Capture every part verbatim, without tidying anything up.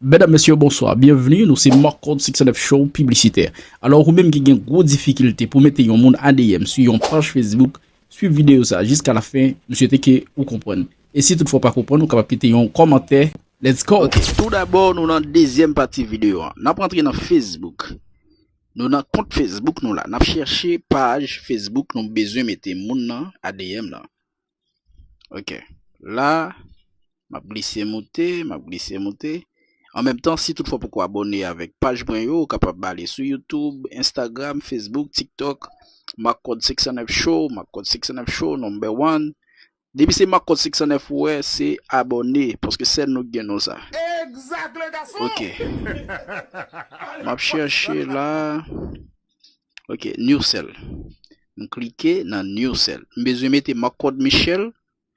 Medam, mesye, bonswa. Byenvni, nou se Marc Code six oh nine Show piblisitè. Alò, ou menm ki gen gwo difikilte pou mete yon moun A D M sou yon paj Facebook, swiv videyo sa a jiska lafen, m swete ke ou konprann. E si toutfwa w pa konprann, ou kapab kite yon kòmantè. Let's go! Ok, toudabò, nou nan dezyèm pati videyo a. N ap rantre nan Facebook. Nou nan kont Facebook nou la. N ap chèche paj Facebook nou bezwen mete moun nan A D M lan. Ok. La, m ap glise moute, m ap glise moute. An menm tan, si toutfwa w poko abòne avèk paj mwen yo, ou kapab ale sou YouTube, Instagram, Facebook, TikTok, Marc Code six oh nine Show, Marc Code six oh nine Show, number one. Depi se Marc Code six oh nine ou wè, se abòne, paske sèl nou k gen non sa. Egzak, le gason! Ok. M ap chèche la. Ok, New Cell. M klike nan New Cell. M bezwen mete Marc Code Michel,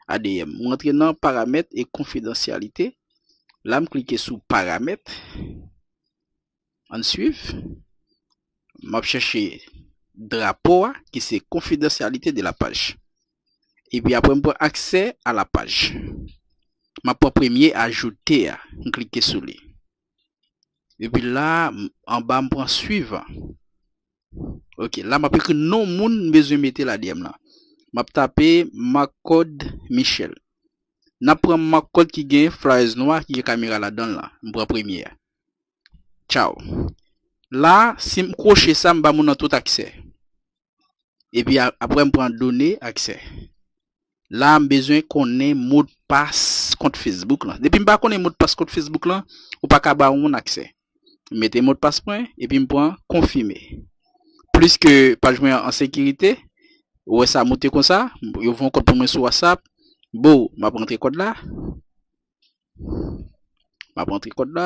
A D M. M rantre nan paramèt e konfidansyalite. La, m klike sou paramèt. Ann swiv. M ap chèche drapo a, ki se confidentialité de la page. Epi apre, m pran accès à la page. M ap pran premye ajoute a. M klike sou li. Epi la, m, anba, m pran suivant. Ok, la, m ap ekri non moun m bezwen mete la A D M lan. M ap tape Marc Code Michel. N ap pran Marc Code ki gen flyers nwa, ki gen kamera ladan l lan. M pran premye a. Tchaw. La, si m kwoche sa, m ba moun nan tout aksè. Epi a, apre, m pran done aksè. La, m bezwen konnen modpas kont Facebook lan. Depi m pa konnen modpas kont Facebook lan, ou pa ka ba yon moun aksè. M mete modpas mwen, epi m pran konfime. Pliske paj mwen an sekirite, ou wè sa moute konsa, yo voye yon kòd pou mwen sou WhatsApp. Bo, m ap rantre kòd la. M ap rantre kòd la.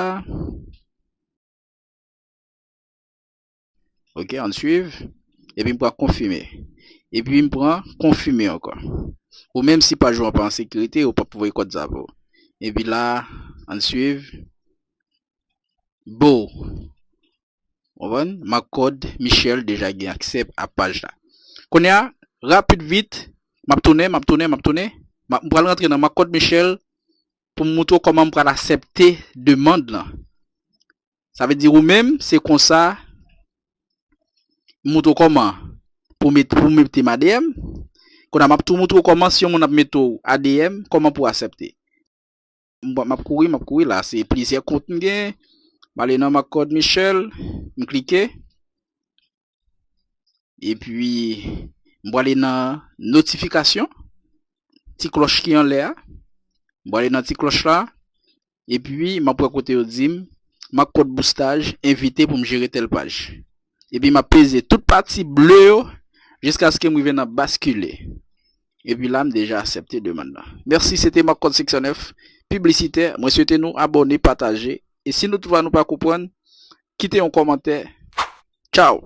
Ok, ann swiv. Epi m pran konfime. Epi m pran konfime ankò. Ou menm si paj ou an pa an sekirite, ou p ap voye kòd sa pou ou. Epi la, ann swiv. Bo. Konprann? Marc Code Michel deja gen aksè a paj la. Kounye a, rapid vit, m ap tounen, m ap tounen, m ap tounen. M ap, m pral rantre nan Marc Code Michel pou m moutre w kòman m pral aksepte demann lan. Sa vle di ou menm, se konsa, m moutre w kòman pou met, pou mete m A D M. Kounye a, m ap tou moutre w kòman si yon moun ap mete w A D M, kòman pou w aksepte. M, m ap kouri, m ap kouri la. Se plizyè kont m gen. M ale nan Marc Code Michel, m klike. Epi, m prale nan notifikasyon. Ti klòch ki anlè a. M prale nan ti klòch la. Epi, m ap wè kote yo di m, Marc Code boostaj, envite pou m jere tèl paj. Epi, m ap peze tout pati ble yo jiskaske m rive nan baskile. Epi la, m deja aksepte demann lan. Mèsi, se te Marc Code six oh nine, piblisitè. Mwen swete nou abòne, pataje. E si nou toutfwa nou pa konprann, kite yon kòmantè. Tchaw!